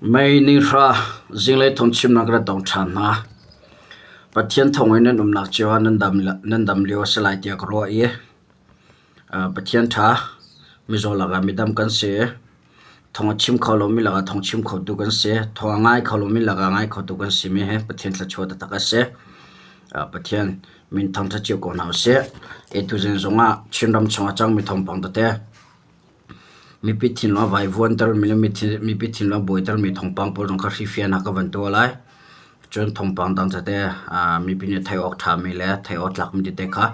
Mei nihra zinglei thawngchimnak na tong ṭhan hna. Pathian thawngin nan umnak cio ah nan dam lio a si lai tiah ka ruah i Pathian ṭha mizaw lakah midam kan si. Thawng a chim kho lomi lakah thawng chim khotu kan si. Thawng a ngai kho lomi lakah a ngai khotu kan simi hi Pathian thluachuah taktak a si. Pathian min thangṭhat cio ko hna usih. Tuzing zongah Chinram chungah cangmi thawngpang tete Mipi thinlung a vaivuantermi le mipi thinlung a buaitermi thawngpang pawl zong kha hrifian ah ka van tuah lai. Cun thawngpang dang tete mipi nih theih awk ṭhami le theih awk tlakmi tete kha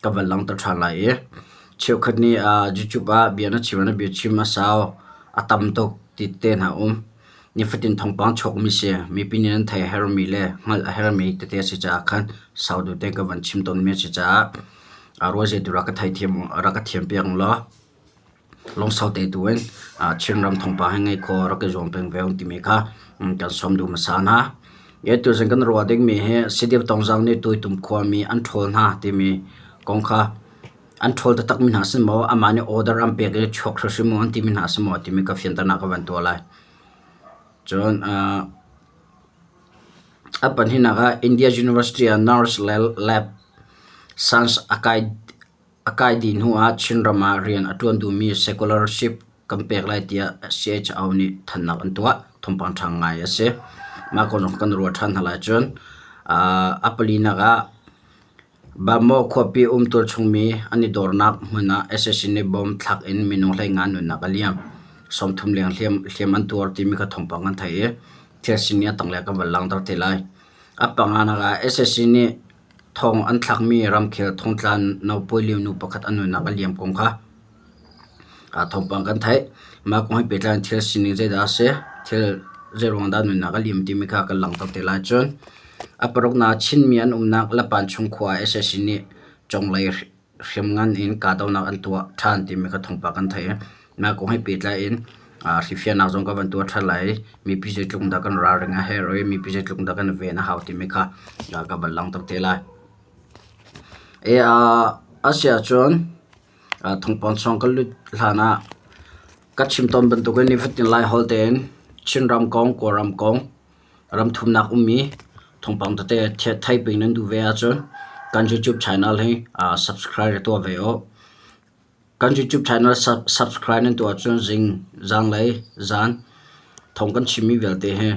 ka van langhter ṭhan lai i cheukhat nih YouTube ah bia na chim ah na biachim a sau, a tam tuk ti te hna um. Nifatin thawngpang chuakmi si. Mipi nih nan theih a herhmi le hngalh a herhmi tete a si caah khan sau deuh tein ka van chim tawnmi a si caah ruahzeitu rak ka theithiam rak ka thiampiak law lungsau te tu in Chinram thawngpang hi ngeih khawh rak i zuam peng ve timi kha kan sawm duh hmasa hna. Tuzing kan ruah dingmi hi Sidip Tongzang nih Tuitum khuami an ṭhawl hna timi kong kha an ṭhawl taktakmi hna si maw amah nih order an pek i chuak hrimhrim u an timi hna si maw timi ka fianternak ka van tuah lai. Cun a pahnihnak ah India University ah nurse le lab science a kai a kai dih hnu ah Chinram ah rian a ṭuan duhmi scholarship kan pek lai tiah CHO nih thannak an tuah. Thawngpang ṭha ngai a si. Mah kong zong kan ruah ṭhan hna lai. Cun a palinak ah Bamaw khuapi um tualchungmi an i dornak hmun ah sac nih bomb thlak in minung 15 nunnak a liam. 30 leng hliam an tuar timi kha thawngpang kan theih i thil sining a tanglei ah kan van langhter te lai. A panganak ah sac nih thong an thlakmi ramkhel thongtla nopawi lio nu pakhat a nunnak a liam kong kha thawngpang kan theih. Mah kong he pehtlai in thil sining zeidah a si, thil zeiruang dah nunnak a liam timi kha kan langhter te lai. Cun a paruknak ah Chinmi an umnak Lapan chung khua ah sac nih conglei hriamngan in kahdohnak an tuah ṭhan timi kha thawngpang kan theih i mah kong he pehtlai in hrifiahnak zong kan van tuah ṭhan lai i mipi zeitluk dah kan ralring a herh i mipi zeitluk dah kan ven a hau timi kha ka van langhter te lai. A si ahcun thawngpang chung kan lut hlan ah ka chim tawn bantukin nifatin Laiholh tein Chinram kong, Kawlram kong ramthumnak ummi thawngpang tete theih peng nan duh ve ahcun kan YouTube channel hi subscribe tuah ve u. Kan YouTube channel subscribe nan tuah ahcun zing, zanlei, zan thawng kan chimmi vialte hi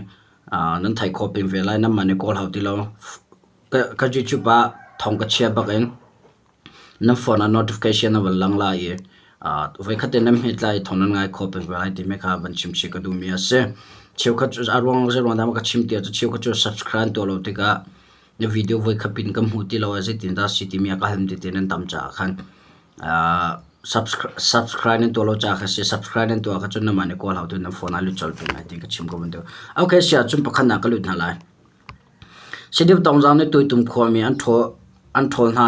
nan theih khawh peng ve lai. Nanmah nih kawl hau ti lo. Ka YouTube ah thawng ka chia bak in Nan phone ah notification a van lang lai i voikhat te nan hmet lai i thawng nan ngai kho peng ve lai timi kha van chim chih ka duhmi a si. Cheukhat cu a ruang zeiruang dah ka chim ti ahcun cheukhat cu subscribe tuah lo tikah na video voikhat pin kan hmu ti lo ah zeitin dah si timi a ka hal tete nan tam caah khan subscribe nan tuah lo caah khan si subscribe nan tuah ahcun nanmah nih kawl hau tu nan phone ah lut colh peng lai ti ka chim ko bantuk. Okay, si ahcun pakhatnak ka lut hna lai. Sedip Tongzang nih Tuitum khuami an ṭhawl hna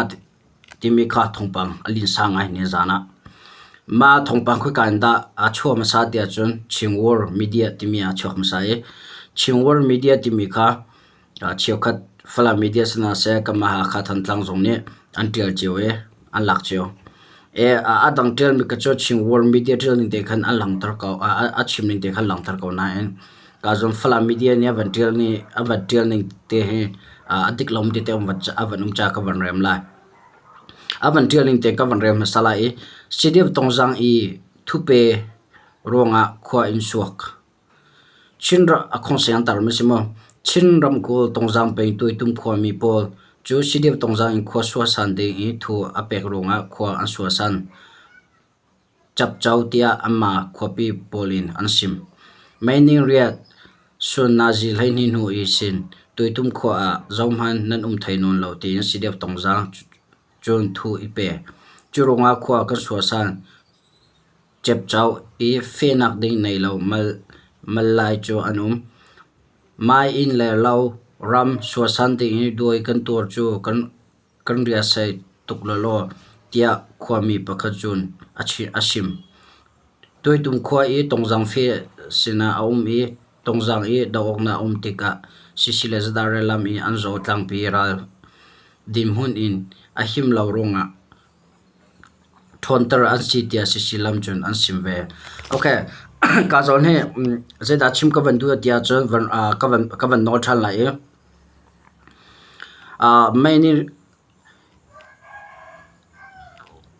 timi kha thawngpang a linsa ngai nizaan ah. Mah thawngpang khoika in dah aa chuah hmasa ti ahcun Chin War Media timi ah a chuak hmasa i Chin War Media timi kha cheukhat Falam media sinah seh kanmah Hakha Thantlang zong nih an ṭial cio i an lak cio. A dang ṭialmi kha cu Chin World Media ṭial ning te khan an langhter ko, a chim ning te khan langhter ko nain ka zawn Falam media nih a van ṭial ni a van ṭial ning te hi a dik lomi tete a van um caah ka van rem lai. A van ṭial ning te ka van rem hmasa lai i CDF Tongzang i thupe ruangah khua in suak. Chin ramkulh Tongzang peng Tuitum khuami pawl cu CDF Tongzang in khua suasan ding i thu a pek ruangah khua an suasan capco tiah anmah khuapi pawl in an sim. Mei ning riat sun nazi 12 hnu i sin Tuitum khua ah zohhmanh nan um thai nawn lo tiin CDF Tongzang cun thu i pe. Cu ruangah khua kan suasan. Cepcau i fehnak ding nei lo mal lai cu an um. Mai inn le lo ram suasan ding i duai kan tuar cu kan riasei tuk lawlaw, tiah khuami pakhat cun a chim. Tuitum khua i Tongzang fe sinah a um i Tongzang i doh-awknak a um tikah Sisi le Zadare lam i an zaw tlangpi ral dinhmun in a him lo ruangah ṭhawnter an si tiah Sisi lam cun an sim ve. Okay. Ka zawn hi zeidah chim ka van duh ti ahcun ka van nawl ṭhan lai i mei nih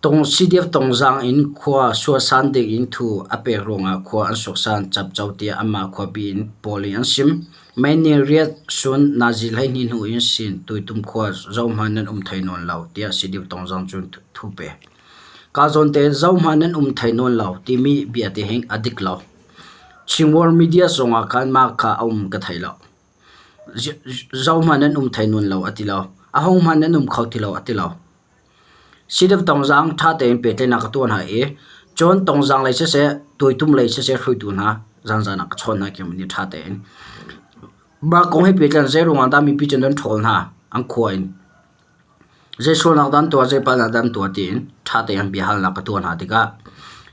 CDF Tongzaang in khua suasan dingin thu a pek ruangah khua an suksan capco tiah anmah khuapi in pawl nih an sim. Mei nih riat sun nazi 12 hnu in sin Tuitum khua zohhmanh nan um thai nawn lo tiah CDF Tongzaang cu thu pe. Kaa zawn te zohhmanh nan um thai nawn lo timi bia te hi a dik lo. Chin World Media zongah khan mah kha a um ka thei lo. Zohhmanh nan um thai nawn lo a ti lo. Ahohmanh nan um kho ti lo a ti lo. CDF Tongzaang ṭha tein pehtlaihnak ka tuah hna i cun Tongzaang lei siseh, Tuaitum lei siseh hruaitu hna zanzan ah ka chawn hna khi ṭha tein. Mah kong he pehtlaih zei ruangah dah mipi cu nan ṭhawl hna an khua in. Zei sualnak dah an tuah, zei palhnak dah an tuah tiin ṭha tein biahalnak ka tuah hna tikah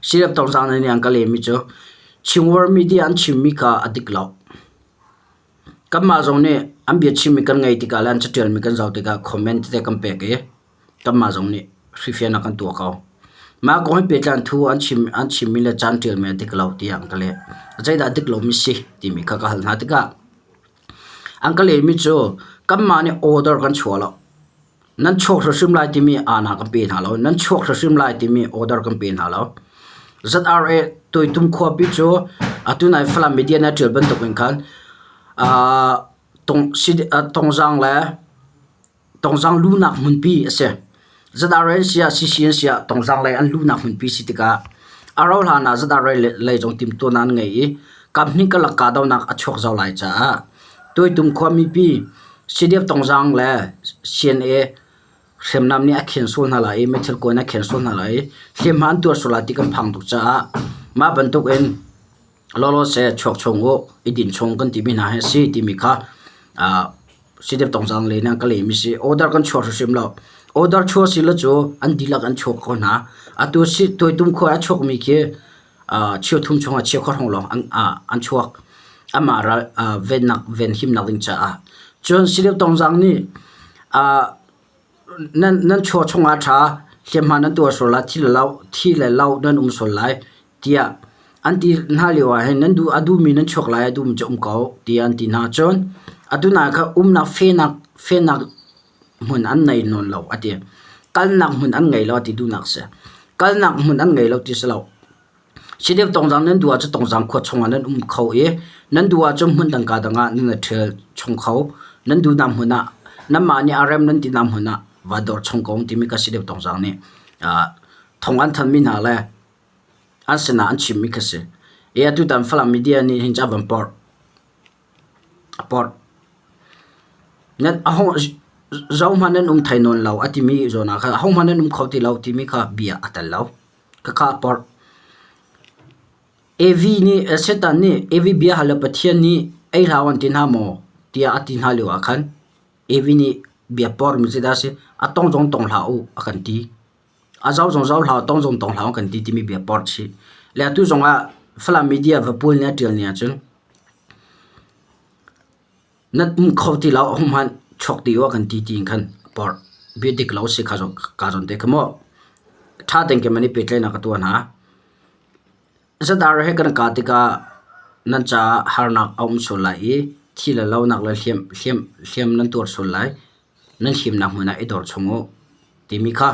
CDF Tongzaang nih an ka lehmi cu Chin World Media an chimmi kha a dik lo. Kanmah zong nih an biachimmi kan ngaih tikah le an caṭialmi kan zoh tikah comment tete kan pek i kanmah zong nih hrifiannak kan tuah ko. Mah kong hi pehtlai thu an chim an chimmi le caan ṭialmi a dik lo tiah an ka leh. Zeidah a dik lomi si timi kha ka hal hna tikah an ka lehmi cu kanmah nih order kan chuah lo. Nan chuak hrimhrim lai timi aana kan pe hna lo. Nan chuak hrimhrim lai timi order kan pe hna lo. ZRA Tuitum khuapi cu atu nai Falam media na ṭial bantuk in khan Tongzaang le Tongzaang lunak hmunpi a si. ZRA an si ah CC an si ah Tongzaang lei an lunak hmunpi si tikah a rauh hlan ah ZRA lei zong timhtuahnak an ngei i kaphnih karlak kahdohnak a chuak zau lai caah Tuitum khua mipi CDF Tongzaang le CNA hriamnam nih a khen sual hna lai i meithal kuan a khen sual hna lai i hliamhma an tuar sual lai ti kan phang tuk caah mah bantuk in lawlaw seh chuak chung u i din chung kan timi hna hi a si timi kha CDF Tongzaang lei nih an ka lehmi si. Order kan chuak hrimhrim lo. Order chuah si lo cu an dihlak an chuak ko hna. Atu Tuaitum khua a chuakmi khi cheuthum chungah cheukhat hrawng lawng an chuak. Amah ral vennak venhimnak ding caah. Cun CDF Tongzaang nih nan nan chuah chungah ṭha hliamhma nan tuar sual lai, thi le lo thi le lo nan um sual lai tiah an ti hna lio ah hin nan duh a duhmi nan chuak lai a duhmi cu um ko tiah an ti hna. Cun atu hna kha umnak fenak fenak hmun an nei nawn lo a ti. Kalnak hmun an ngei lo a ti duhnak a si. Kalnak hmun an ngei lo ti si lo. Sidep Tongzaang nan duh ahcun Tongzaang khua chungah nan um kho i nan duh ahcun hmun dang kaa dang ah nan i ṭhial chung kho. Nan duhnak hmun ah nanmah nih a rem nan tinak hmun ah vaa dor chung ko timi kha Sidep Tongzaang nih thong an thanhmi hna le an sinah an chimmi kha si. I atutan Falam media nih hin ca van porh. A porh. Nan zohhmanh nan um thai nawn lo a timi zawn ah khan ahohmanh nan um kho ti lo timi kha bia a tel lo. Khakha a porh. Evi nih Satan nih Evi bia hal le Pathian nih ei hlah an ti hna maw tiah a ti hna lio ah khan Evi nih bia porhmi cu dah a si a tong zong tong hlah u a kan ti. A zau zong zau hlah u, tong zong tong hlah u kan ti timi bia porh chih. Le atu zong ah Falam media Vapul nih a ṭial ni ahcun nan um kho ti lo ahohmanh chuak ti u a kan ti tiin khan a porh. Bia dik lo a si kha kaa zawn te kha mu. Ṭha tein keimah nih pehtlaihnak ka tuah hna. Zadar he kan kah tikah nan caah harnak a um sual lai i thi le lonak le hliam nan tuar sual lai. Nan himnak hmun ah i dor chung u timi kha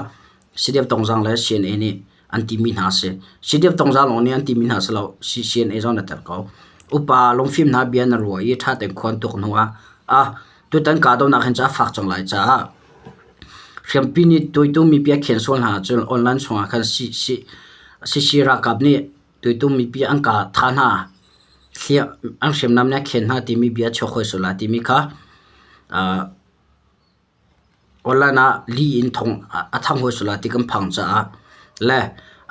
CDF Tongzaang le CNA nih an timi hna a si. CDF Tongzaang lawng nih an timi hna a si lo. CNA zong an i tel ko. Upa lungfim hna bia na ruah i ṭha tein khua an tuk hnu ah ah tutan kahdohnak hin cu a fak cang lai caah hriampi nih tuaitu mipi a khen sual hna ahcun online chungah khan CC ralkap nih tuaitu mipi an kah thah hna an hriamnam nih a khen hna timi bia a chuak hoi sual lai timi kha Online ah lih in thong a thang hawi sual lai ti kan phang caah le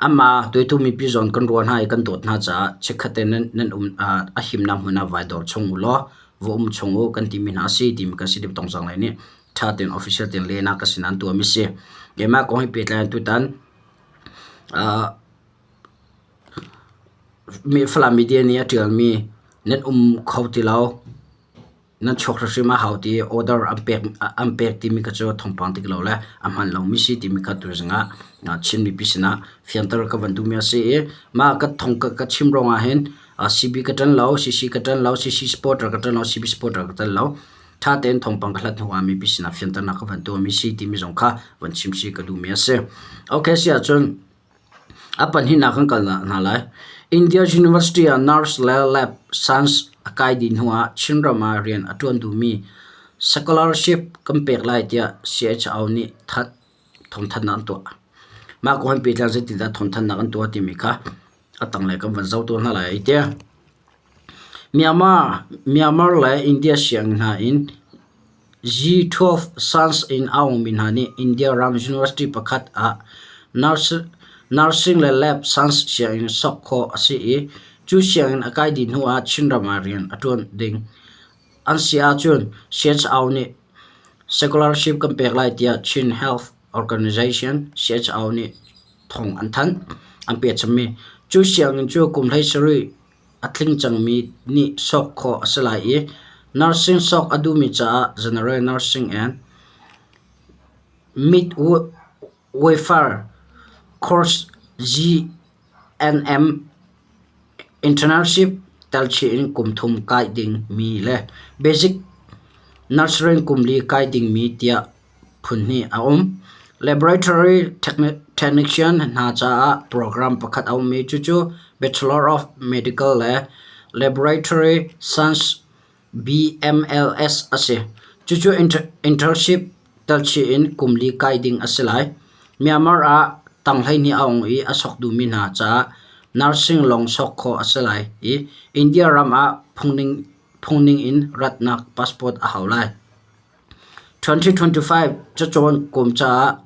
anmah tuaitu mipi zawn kan ruah hna i kan dawt hna caah chikkhat te nan um a himnak hmun ah vai dor chung u law va um chung u kan timi hna a si timi kan si deuh tong cang lai nih ṭha tein official tein lehnak ka sin an tuahmi si. Keimah kong hi pehtlai in tutan Falam media nih a ṭialmi nan um kho ti lo. Nan chuak hrimhrim a hau ti order an pek timi kha cu thawngpang dik lo le a hman lomi si timi kha tuzing ah Chin mipi sinah fianter ka van duhmi a si i mah ka thong ka chim ruangah hin CB ka ṭan lo, CC ka ṭan lo, CC supporter ka ṭan lo, CB supporter ka ṭan lo. Ṭha tein thawngpang ka hlat hnuah mipi sinah fianternak ka van tuahmi si timi zong kha van chim si ka duhmi a si. Okay si ahcun A pahnihnak kan kal hna lai. India University ah nurse le lab science a kai dih hnuah Chinram ah rian a ṭuan duhmi scholarship kan pek lai tiah CHO nih thawngthanhnak an tuah. Mah kong he pehtlai zeitindah thawngthanhnak an tuah timi kha a tanglei kan van zoh tuah hna lai tiah. Myanmar le India sianginn hna in G12 Science in a ungmi hna nih India ram university pakhat ah nursing le lab science sianginn sok khawh a si i cu sianginn a kai dih hnu ah Chinram ah rian a ṭuan ding an si ahcun CHO nih scholarship kan pek lai tiah Chin Health Organization CHO nih thawng an thanh. An pekchanmi cu sianginn cu kum 17 a tling cangmi nih sok khawh a si lai i nursing sok a duhmi caah General Nursing and Midwifery Course GNM Internship telchih in kum thum kai dingmi le Basic Nursing kum li kai dingmi tiah phun hnih a um. Laboratory technician hna caah program pakhat a um i cucu Bachelor of Medical le Laboratory Science BMLS a si. Cucu internship telchih in kum li kai ding a si lai. Myanmar ah tang 12 a ung i a sok duhmi hna caah nursing lawng sok khawh a si lai i India ram ah phungning in ratnak passport a hau lai. 2025 cacawn kum caah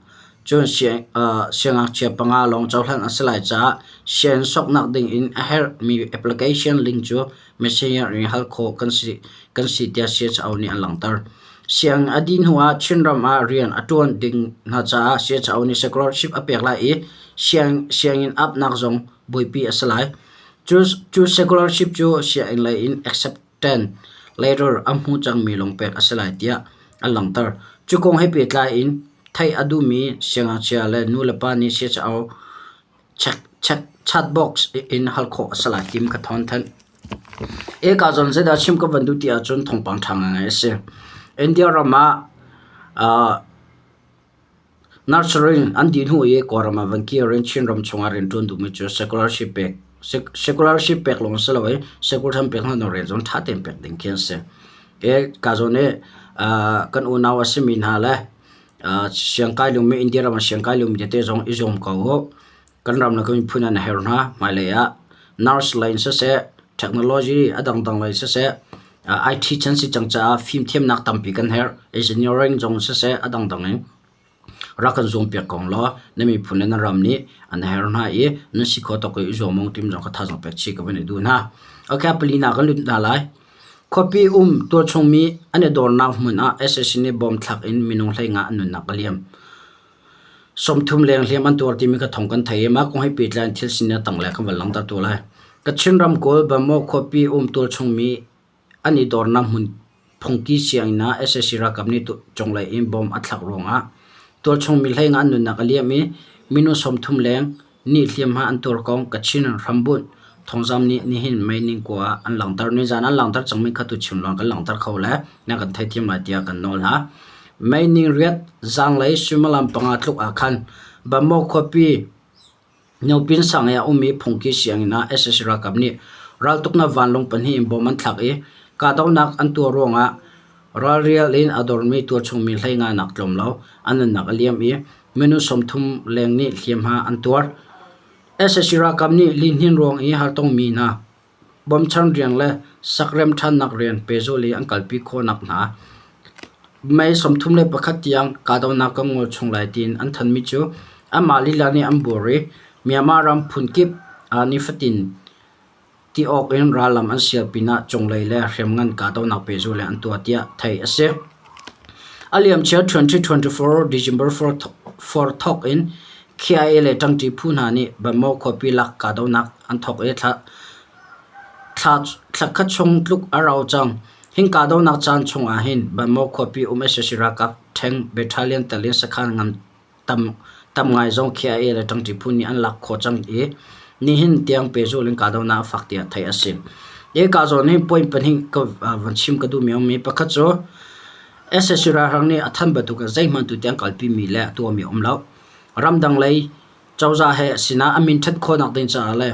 cun siangngakchia panga lawng cohlan a si lai caah sianginn soknak ding in a herhmi application link cu messenger in hal khawh kan si tiah CHO nih an langhter. Sianginn a dih hnu ah Chinram ah rian a ṭuan ding hna caah CHO nih scholarship a pek lai i sianginn apnak zong buaipi a si lai. Cu scholarship cu sianginn lei in accept Ten letter a hmu cangmi lawng pek a si lai tiah an langhter. Cu kong he pehtlai in theih a duhmi siangngakchia le nulepa nih CHO chat box in hal khawh a si lai tim ka thawn thanh. Eka zawn zeidah chim ka van duh ti ahcun thawngpang ṭha ngaingai a si. India ram ah Nursery an dih hnu i Kawlram ah van kir in Chinram chungah rianṭuan duhmi cu scholarship pek scholarship pek lawng si lo i scholarship pek hna rian zong ṭha tein pek ding khi an si. Ka zawn i kan unau a simi hna le siangkai liomi India ram ah siangkai liomi tete zong i zuam ko u. Kan ram le kan miphun an herh hna. Hmailei ah nurse lei in siseh, technology a dangdang lei siseh, IT chan si cang caah fimthiamnak tampi kan herh. Engineering zong siseh a dangdang in rak kan zuampiak ko law na miphun le na ram nih an herh hna i nan si khawh tawk i i zuam ung tim zong kha thazaang pek chih ka van i duh hna. Okay, palina kan lut hna lai. Khuapi um tualchungmi an i dornak hmun ah sac nih bom thlak in minung 15 an nunnak a liam. 30 leng hliam an tuar timi kha thawng kan thei i mah kong he pehtlai in thil sining a tanglei kan van langhter tu lai. Kachin ramkulh Bamaw khuapi um tualchungmi an i dornak hmun phungki sianginn ah sac ralkap nih cunglei in bomb a thlak ruangah tualchung mi 15 an nunnak a liam i minung 30 leng nih hliamhma an tuar kong Kachin hrambunh thawngzam nih nihin May ni kua ah an langhter. Nizan an langhter cangmi kha tuchim lawng kan langhter kho le na kan theithiam lai tiah kan nawl hna. May ni riat zaanglei suimilam panga tluk ah khan Bamaw khuapi Nyopin sang i a ummi phungki sianginn ah sac ralkap nih raltuknak vanlawng pahnih in bom an thlak i kahdohnak an tuah ruangah ralrial in a dormi tualchung mi 15 nak tlawm lo an nunnak a liam i minung 30 leng nih hliamhma an tuar. Sac ralkap nih lihnin ruang i hartongmi hna Bawmchan rian le sakrem ṭhannak rian pehzulh i an kalpi khawhnak hna May 31 tiang kahdohnak kan ngol chung lai tiin an thanmi cu anmah lila nih an buar i Myanmar ram phunkip ah nifatin ti awk in rallam an sial pinah cunglei le hriamngan kahdohnak pehzulh in an tuah tiah theih a si. A liamcia 2024 December 4 thawk in KIA le ṭangṭi phu hna nih Bamaw khuapi lak kahdohnak an thawk i thla khat chung tluk a rau cang. Hin kahdohnak caan chung ahhin Banmaw khuapi um sac ralkap ṭheng battalion tel in sakhan ngan tam ngai zong KIA le ṭangṭi phu nih an lak khawh cang i nihin tiang pehzulh in kahdohnak a fak tiah theih a si. Hi kahzawn hi point pahnih ka van chim ka duhmi a um i pakhat cu sac ralhrang nih a than bantuk in zeihmanh tutiang kalpimi le a tuahmi a um lo. Ramdang lei cozah he sinah a min ṭhat khawhnak ding caah le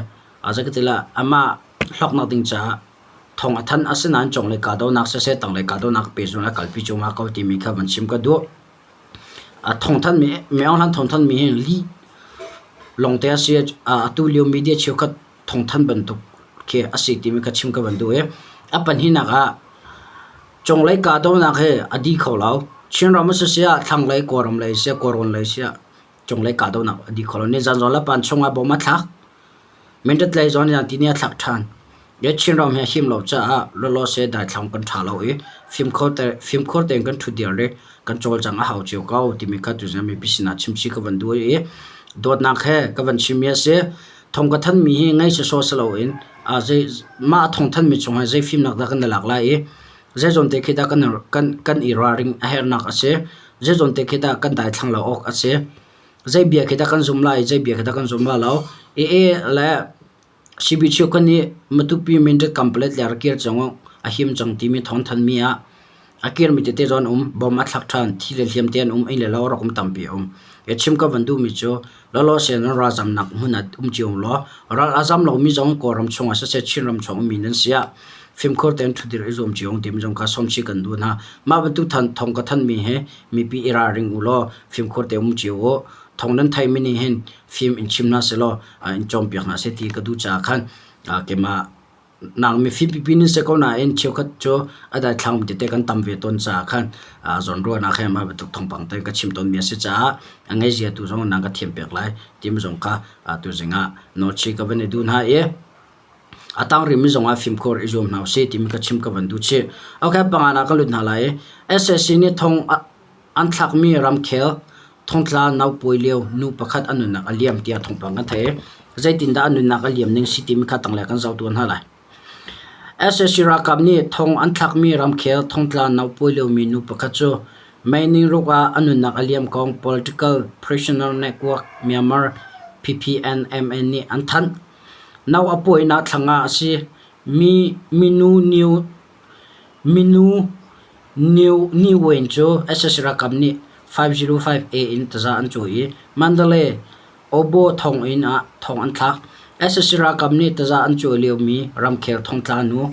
zeikatilah amah hlawknak ding caah thawng a thanh. Asinain cunglei kahdohnak siseh tanglei kahdohnak pehzulh in a kalpi cuahmah ko timi kha van chim ka duh. A thawngthanhmi Myohlan thawngthanhmi hi lih lawngte a si. Atu lio media cheukhat thawngthanh bantuk khi a si timi kha chim ka van duh i a pahnihnak ah cunglei kahdohnak hi a dih kho lo. Chinram a si siah thlanglei Kawlram lei siah Kawlrawn lei siah cunglei kahdohnak a dih kho lo. Nizan zong Lapan chungah bom a thlak. Mindat lei zong nih tini a thlak ṭhan. Chinram hi a him lo caah lawlawse daithlang kan ṭha lo i fimkhur tein kan ṭhutdir i kan cawlcangh a hau cio ko timi kha tuzing mipi sinah chimchih ka van duh i dawtnak he ka van chimmi a si. Thong ka thanmi hi ngei sawsawh si loin mah a thong thanmi chung hi zei fimnak dah kan i lak lai i zeizawn te khi dah kan i ralring a herhnak a si. Zeizawn te khi dah kan daithlang lo awk a si. Zei bia khi dah kan zum lai i zei bia khi dah kan zum lai lo. AA le CB cheukhat nih Matupi Mindat Kampalet le a rak kir cang a him cang timi thawngthanhmi ah a kirmi tete zong an um. Bom a thlak ṭhan, thi le hliam te an um, inn le lo a rak um tampi a um. I chim ka van duhmi cu lawlaw sen in ralzamnak hmun ah um cio law ral a zam lomi zong Kawlram chungah siseh Chinram chung ummi nan si ah fimkhur tein ṭhutdir i zuam cio timi zong kha sawmchih kan duh hna. Mah bantuk thawng ka thanhmi hi mipi i ralring u law fimkhur te um cio u. Thawng nan theimi nih hin fim in chim hna sehlaw in cawnpiak hna seh ti ka duh caah khan keimah nang mifim pipi nan si ko nain cheukhat cu a daithlang tete kan tam ve tawn caah khan zawnruahnak he mah bantuk thawngpang te ka chim tawnmi a si caah a ngeizia tu zong nan ka thiam pek lai timi zong kha tuzing ah nawlchih ka van i duh hna i A tang rihmi zongah fimkhur i zuam hna usih timi ka chim ka van duh chih. Okay, pangan ah ka lut hna lai i sac nih thong an thlakmi ramkhel thongtla naupawi lio nu pakhat a nunnak a liam tiah thawngpang kan theih. Zeitindah a nunnak a liam ning si timi kha tanglei kan zoh tuan hna lai. Sac ralkap nih thong an thlakmi ramkhel thongtla naupawi liomi nu pakhat cu May ningruk ah a nunnak a liam kong Political Prisoner Network Myanmar PPNMN nih an thanh. No a pawinak thlang ah a si. Minu Ni Wayne cu sac ralkap nih 505A in taza an cawi i Mandalay Obo thonginn ah thong an thlak. Sac ralkap nih taza an cawi liomi ramkhel thongtla nu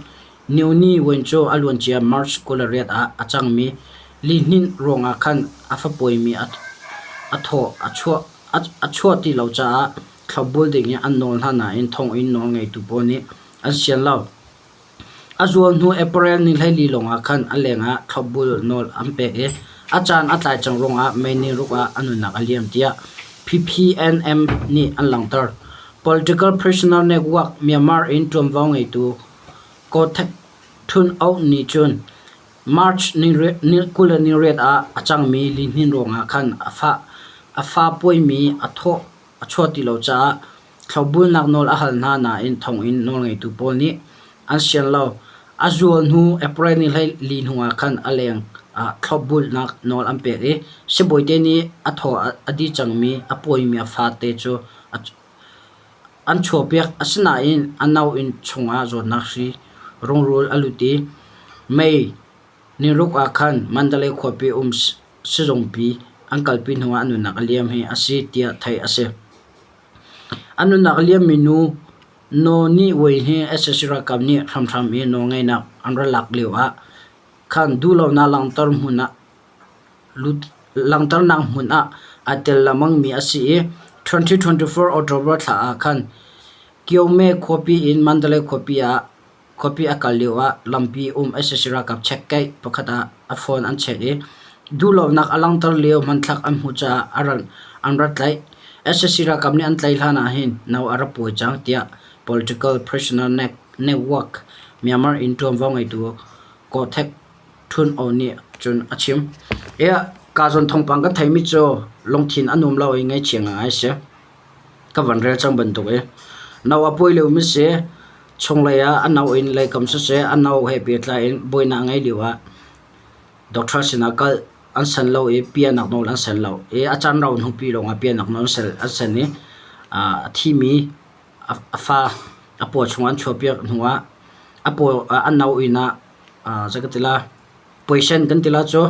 Nyo Ni Wayne cu a luancia March 28 ah a cangmi lihninh ruangah khan a fapawimi a thaw a chuah ti lo caah thlopbul ding in an nawl hna nain thonginn nawlngeitu pawl nih an sian lo. A zual hnu April ni 14 lawngah khan a lengah thlopbul nawl an pek i a caan a tlai cang ruangah May ni ruk ah a nunnak a liam tiah PPNM nih an langhter. Political Prisoner Network Myanmar in ṭuanvo ngeitu Ko Thet Htun Aung nih cun March ni 28 ah a cangmi lihnin ruangah khan a fa puaimi a thawh a chuah ti lo caah thlopbulnak nawl a hal hna nain thonginn nawlngeitu pawl nih an sian lo. A zual hnu April ni 14 hnuah khan a leng ah thlopbulnak nawl an pek i sibawite nih a thaw a dih cangmi a pawimi a fate cu an chuahpiak. Asinain a nauinn chungah zawtnak hri rungrul a lut i May ni ruk ah khan Mandalay khuapi um sizungpi an kalpi hnuah a nunnak a liam hi a si tiah theih a si. A nunnak a liammi nu Naw Ni Wei hi sac ralkap nih hramhram i nawlngeihnak an ra lak lio ah khan duhlonak langhternak hmun ah aa tel lengmangmi a si i 2024 October thla ah khan Kyome khuapi in Mandalay khuapi ah Khuapi a kal lioah lampi um sac ralkap chekkeih pakhat ah a phone an check i duhlonak a langhter lio hmanthlak an hmuh caah an rak tlaih. Sac ralkap nih an tlaih hlan ahhin no a rak puai cang tiah Political Prisoner Network Myanmar in ṭuanvo ngeitu Ko Thek Htun Oo nih cun a chim. Ka zawn thawngpang kan theihmi cu lungthin a nuam lo i ngaihchia ngai a si. Ka van rel cang bantuk i no a puai liomi si. Chunglei ah a no in leikam siseh a no he pehtlai in buainak a ngei lio ah doctor sinah kal an san lo i piahnak nawl an san lo i a caan rau hnupi lawngah piahnak nawl an san i a thimi a fa a paw chungah an chuahpiak hnuah a paw a no inn ah zei ka ti lai poison kan ti lai cu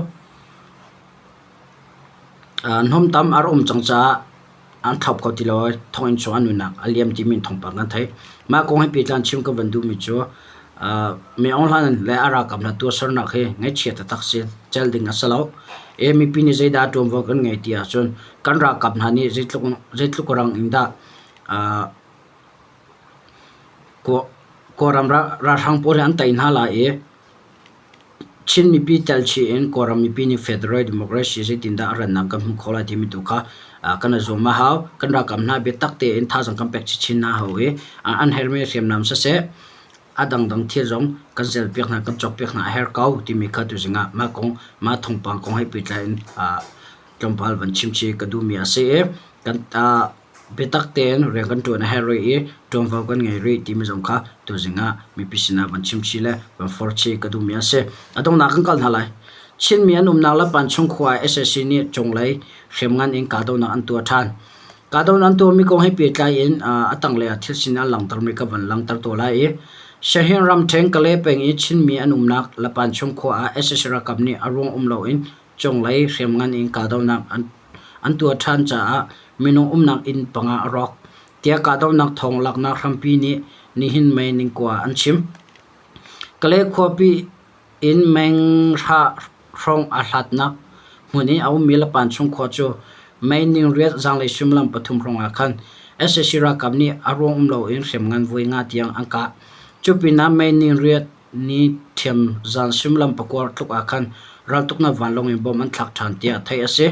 hnawmtam a rak um cang caah an thlop kho ti lo i thonginn chung an nunnak a liam timi thawngpang kan theih. Mah kong he pehtlai in chim ka van duhmi cu Min Aung Hlaing le a ralkap hna tuahsernak hi ngaihchia taktak si cel ding a si lo. E mipi nih zeidah ṭuanvo kan ngei ti ahcun kan ralkap hna nih zeitluk zeitluk rang in dah Kawlram ralhrang pawl hi an tei hna lai i Chin mipi telchih in Kawlram mipi nih Federal Democracy zeitindah a rannak kan hmuh khawh lai timi tu kha kan i zuam a hau. Kan ralkap hna biatak tein thazaang kan pek chinchin hna hau i an herhmi hriamnam siseh a dangdang thil zong kan zelpiak hna kan cawkpiak hna a herh ko timi kha tuzing ah mah kong mah thawngpang kong he pehtlai in tlawmpal van chimchih ka duhmi a si i kan Biatak tein rian kan ṭuan a herh rih i ṭuanvo kan ngei rih timi zong kha tuzing ah mipi sinah van chimchih le van forhchih ka duhmi a si. A donghnak kan kal hna lai. Chinmi an umnak le Panchung khua ah sac nih cunglei hriamngan in kahdohnak an tuah ṭhan. Kahdohnak an tuahmi kong he pehtlai in a tanglei ah thil sining an langhtermi ka van langhter tuah lai i Shahin ramṭhen Kalay peng i Chinmi an umnak Lapanchung khua ah sac ralkap nih a ruang um loin cunglei hriamngan in kahdohnak an tuah ṭhan caah minung umnak inn panga a rawk, tiah kahdohnak thawng laknak hrampi nih nihin May ningkua an chim. Kalay khuapi in menghra hrawng aa hlatnak hmun i a ummi Lapanchung khua cu May ningriat zanlei suimilam pathum hrawng ah khan sac ralkap nih a ruang um loin hriamngan voi nga tiang an kah. Cu pinah May ningriat ni ṭhiam zan suimilam pakua tluk ah khan raltuknak vanlawng in bomb an thlak ṭhan tiah theih a si.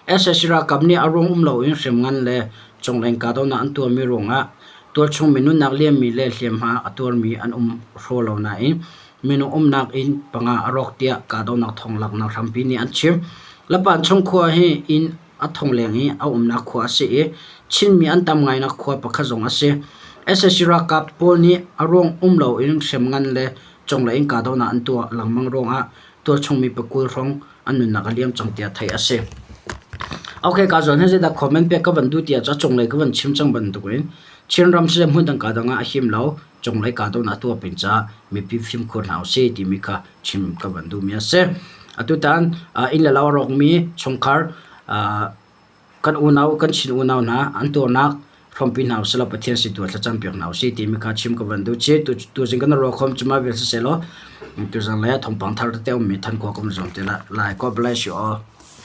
Sac ralkap nih a ruang um loin hriamngan le congleng kahdohnak an tuahmi ruangah tualchung mi nunnak liammi le hliamhma a tuarmi an um hraw lo nain minung umnak inn panga a rawk tiah kahdohnak thawng laknak hrampi nih an chim. Lapanchung khua hi inn a thong leng i a umnak khua a si i Chinmi an tam ngainak khua pakhat zong a si. Sac ralkap pawl nih a ruang um loin hriamngan le conglei in kahdohnak an tuah lengmang ruangah tualchung mi pakul hrawng an nunnak a liam cang tiah theih a si. Okay, ka zawn hi zeidah comment pek ka van duh tiah cu a cunglei ka van chim cang bantukin Chinram siseh hmun dang ka dang ah a him lo cunglei kahdohnak tuah peng caah mipi fimkhur hna usih timi kha chim ka van duhmi a si. Atutan inn le lo a rawkmi chungkhar kan unau kan Chin unau hna an tuarnak hrawmpi hna usih law Pathian sin tu ah thlacam piak hna usih timi kha chim ka van duh chih. Tuzing kan ruah khom cuma vial siseh law tuzing le thawngpang thar tete ummi than khua kan zuam te lai. God bless you all.